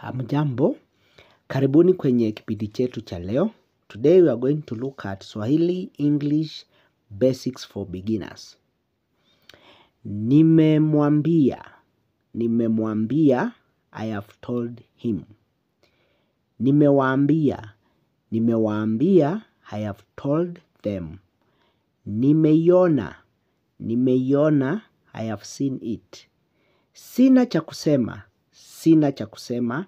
Hamjambo, karibuni kwenye kipindi chetu cha leo. Today we are going to look at Swahili English Basics for Beginners. Nimemwambia, nimemwambia, I have told him. Nimewaambia, nimewaambia, I have told them. Nimeiona, nimeiona, I have seen it. Sina cha kusema, sina cha kusema,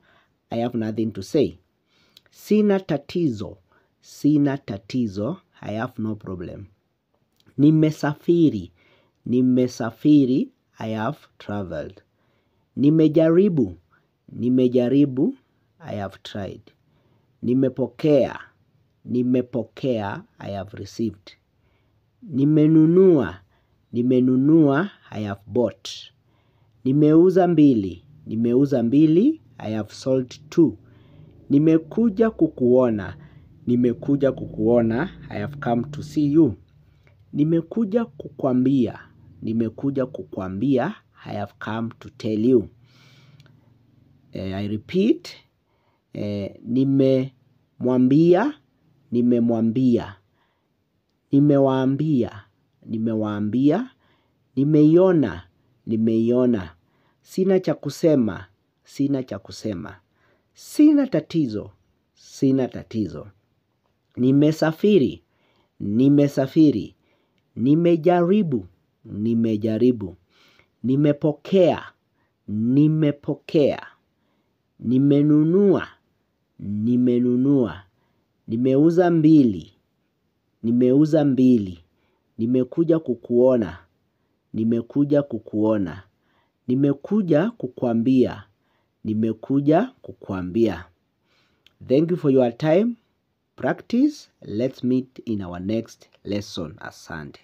I have nothing to say. Sina tatizo, sina tatizo, I have no problem. Nimesafiri, nimesafiri, I have traveled. Nimejaribu, nimejaribu, I have tried. Nimepokea, nimepokea, I have received. Nimenunua, nimenunua, I have bought. Nimeuza mbili, nimeuza mbili, I have sold two. Nimekuja kukuona, nimekuja kukuona, I have come to see you. Nimekuja kukwambia, nimekuja kukwambia, I have come to tell you. I repeat, nimemwambia, nimemwambia, nimewaambia, nimewaambia, nimeiona, nimeiona, sina cha kusema, sina cha kusema, sina tatizo, sina tatizo, nimesafiri, nimesafiri, nimejaribu, nimejaribu, nimepokea, nimepokea, nimenunua, nimenunua, nimeuza mbili, nimeuza mbili, nimekuja kukuona, nimekuja kukuona, nimekuja kukwambia, nimekuja kukwambia. Thank you for your time. Practice. Let's meet in our next lesson. Asante.